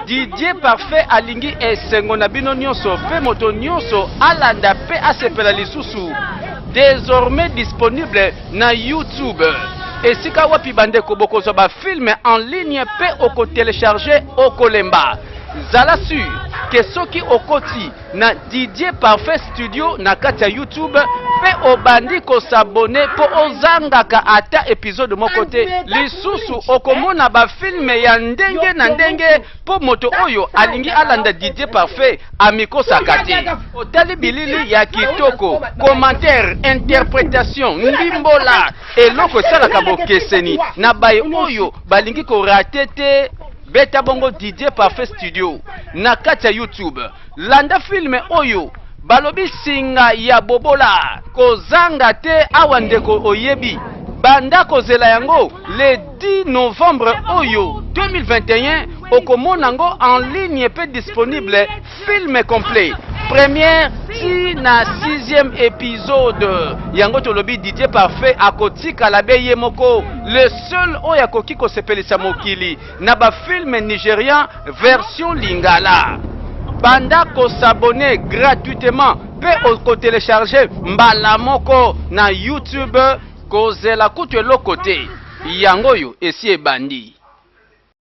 Didier Parfait alingi esengo na bino nyonso mpe moto nyonso alanda mpe asepela lisusu. Désormais disponible na YouTube. Esika wapi bandeko bokozwa ba film en ligne mpe okotelecharge okolemba. Zala sûr ke soki okoti na Didier Parfait Studio na kati ya YouTube mpe obandi kosabone mpo ozangaka ata episode moko te. Lisusu okomona bafilme ya ndenge na ndenge mpo moto oyo alingi alanda Didier Parfait amikosaka te. Otali bilili ya kitoko, commentaire, interpretation, ndimbola, eloko esalaka bokeseni na baye oyo balingi korate te. Beta bongo Didier Parfait Studio na kati ya YouTube. Landa filme oyo balobi singa ya bobola. Kozanga te awa ndeko oyebi. Banda kozela yango le 10 novembre oyo 2021 okomona yango en ligne pe disponible film complet première ti na sixième épisode yango tolobi Didier Parfait akotikala be ye moko le seul oyo akoki kosepelisa mokili na ba film nigerian version lingala banda kosabone gratuitement mpe okotelecharge mbala moko na YouTube kozela kutu eloko te yango oyo esi ebandi.